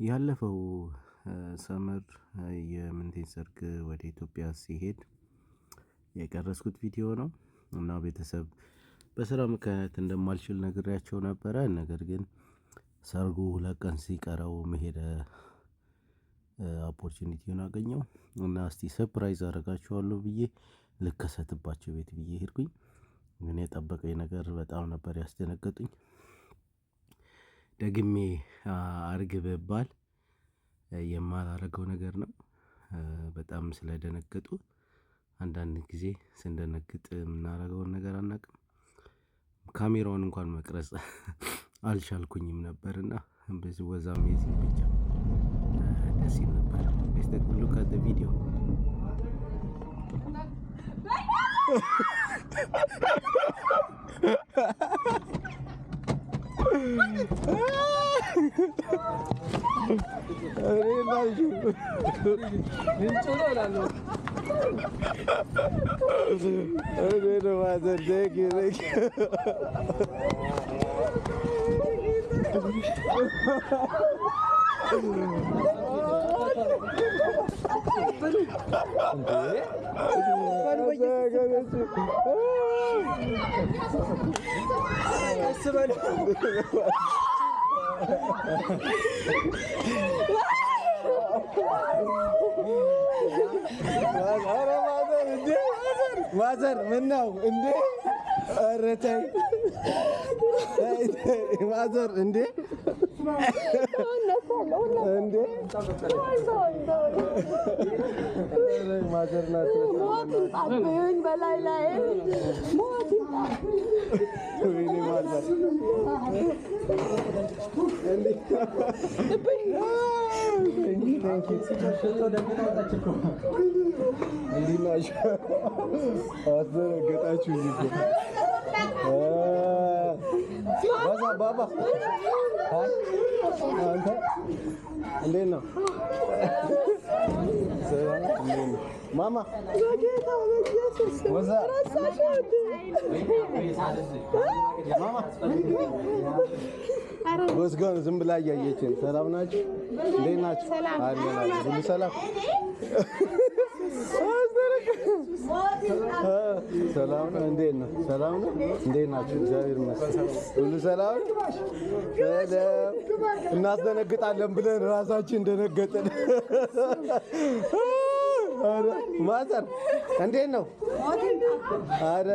ያለፈው summer የምንቴን ሰርግ ወደ ኢትዮጵያ ሲሄድ የቀረጽኩት ቪዲዮ ነው እና ቤተሰብ በስራ ምክንያት እንደማልችል ነግሬያቸው ነበረ። ነገር ግን ሰርጉ 2 ቀን ሲቀረው መሄድ opportunity ውን አገኘው እና እስቲ surprise አደርጋቸዋለሁ ብዬ ልከሰትባቸው ቤት ብዬ ሄድኩኝ። ግን የጠበቀኝ ነገር በጣም ነበር ያስደነገጡኝ። ደግሜ አርግ ብባል የማላረገው ነገር ነው። በጣም ስለደነገጡ አንዳንድ ጊዜ ስንደነግጥ የምናደርገውን ነገር አናውቅም። ካሜራውን እንኳን መቅረጽ አልቻልኩኝም ነበርና በዚህ was amazing፣ ብቻ ደስ ይል ነበር። Let's take a look at the video. Mother, thank you, thank you. ኧረ mother፣ እንዴ mother፣ ምን ነው እንዴ? ኧረ ተይ mother፣ እንዴ እንዴ mother ናት። ሞት ይምጣብኝ፣ በላይ ላይ ሞት ይምጣብኝ። ወይኔ mother፣ እንዴ thank you። እንዴት ናችሁ? አስደነገጣችሁኝ እኮ። ባባ ባባ፣ አንተ እንዴት ነው? ሰላም፣ እንዴት ነው? ማማ። በጌታ በኢየሱስ። ወዛ። ረሳሽው እንዴ? ማማ ወስጋን ዝም ብላ እያየችን። ሰላም ናችሁ? እንዴት ናችሁ? አለን አለን። ሁሉ ሰላም፣ ሰላም ነው። እንዴት ነው? ሰላም ነው። እንዴት ናችሁ? እግዚአብሔር ይመስገን። ሁሉ ሰላም ነው። ሰላም። እናስደነግጣለን ብለን ራሳችን ደነገጥን። ኧረ mother እንዴት ነው? ኧረ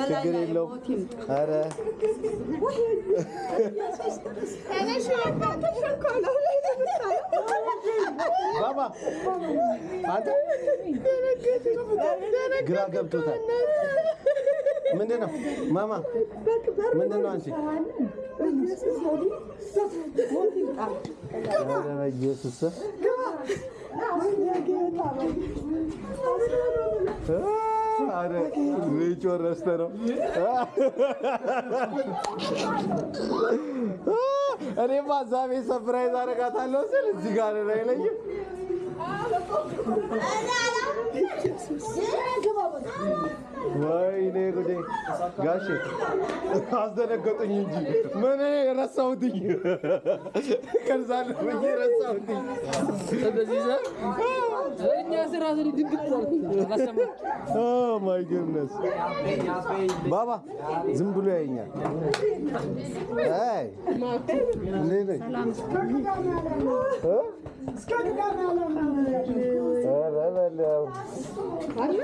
ችግር የለውም። ኧረ ባባ አንተ ግራ ገብቶታል። ምንድን ነው ማማ? ምንድን ነው አንቺ? ኧረ በኢየሱስ ስም። ኧረ ልጅ ረስተህ ነው። እኔማ እዛ ቤት surprise አደርጋታለሁ ስል እዚህ ጋር ነው አይለኝም። ወይኔ ጉዴ! ጋሼ አስደነገጡኝ እንጂ ምን ረሳሁትኝ። ከርዛለሁ ብዬ ረሳሁትኝ። My goodness፣ ባባ ዝም ብሎ ያየኛል። አይ እንዴት ነህ? እ? ኧረ በለው።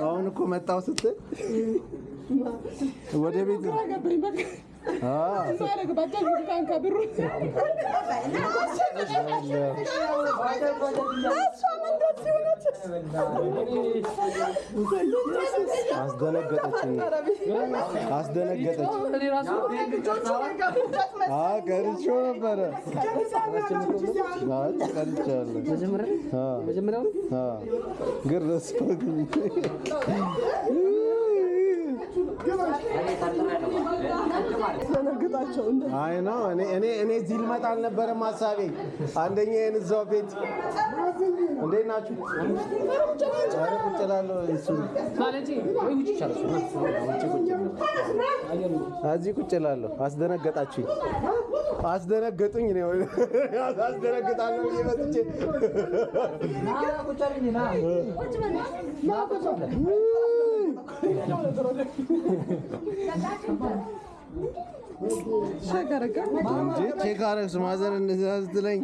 አሁን እኮ መጣሁ ስትል ወደ ቤት አስደነገጠችኝ፣ አስደነገጠች። ቀርቼው ነበረ። አይ ቀርቼዋለሁ። ግን ረሳሁትኝ። ደነግጣቸው እንደ አይ ነው፣ እኔ እዚህ ልመጣ አልነበረም ሀሳቤ። አንደኛ ይሄን እዛው ቤት። እንዴት ናችሁ? ኧረ ቁጭ እላለሁ። እሱ ውጭ ቁጭ እዚህ ቁጭ እላለሁ። አስደነገጣችሁኝ፣ አስደነገጡኝ። እኔ አስደነግጣለሁ ብዬ መጥቼ ሸገረጋ እንዴ check አደረግሽ mother እንደዚያ ስትለኝ።